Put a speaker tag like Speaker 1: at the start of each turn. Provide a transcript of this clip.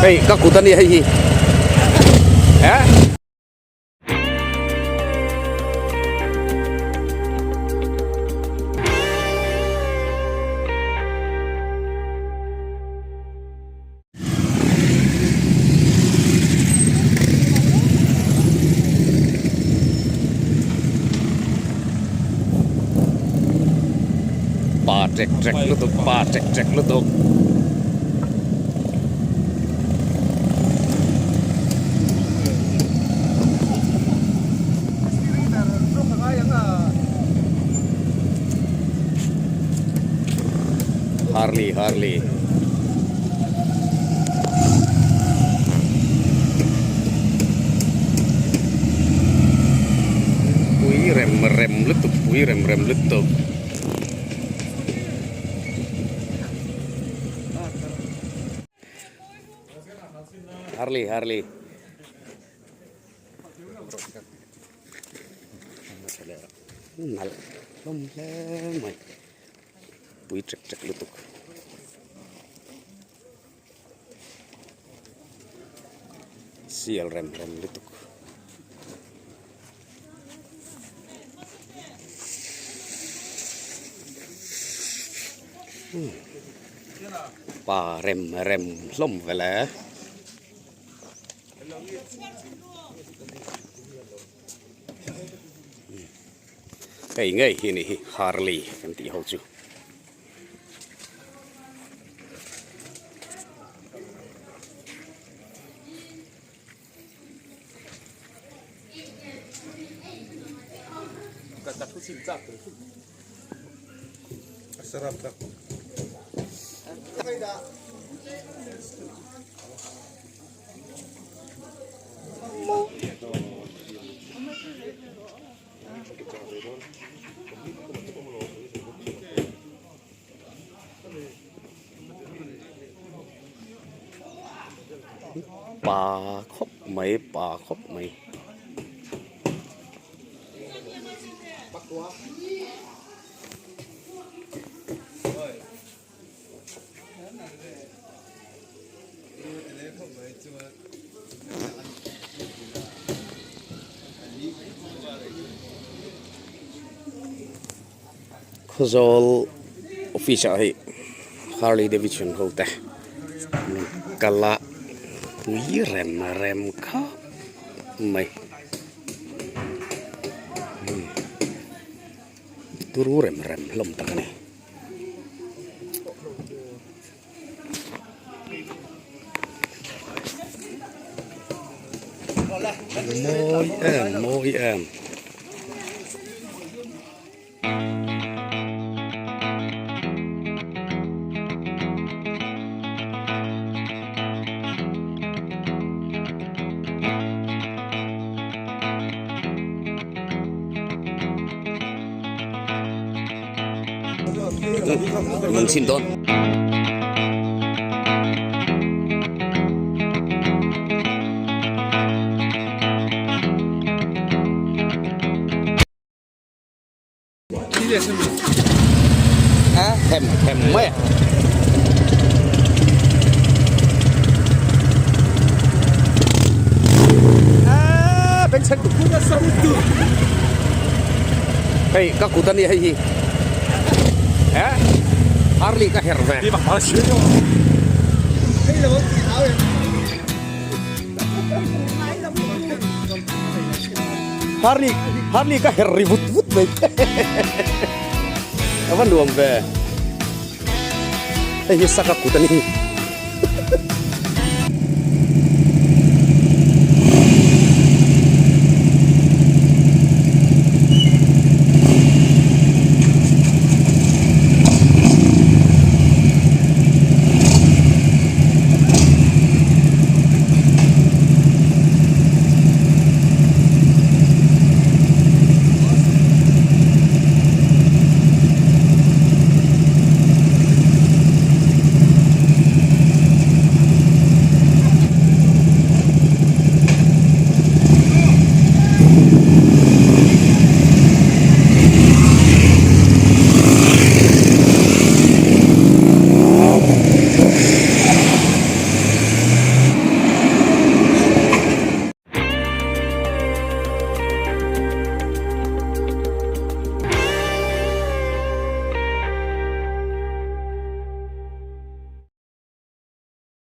Speaker 1: Hei ka kut a ni hei hi. Eh? Pa trek trek lutuk pa trek trek lutuk. Harley Harley. Pui rem rem lutuk pui rem rem lutuk. Harley Harley. Nalh hlawm hle mai. Pui ṭek ṭek lutuk. Sial rem rem lutuk. Pa rem rem hlawm vel e. Hei ngei hi ni hi Harley kan tih ho chu. Pa khawp mai pa khawp mai. Khawzawl office ah hei Harley Davidson ho te an kal a pui rem rem khawp mai turu rem rem hlawm tak a ni. Mawi em mawi em. Nung chhin dawn. Hem hem mai a. Hei ka kut a nia hei hi eh Harley ka her ve. Harley Harley ka her ri vut vut mai a va nuam ve. Hei hi saka kut a ni.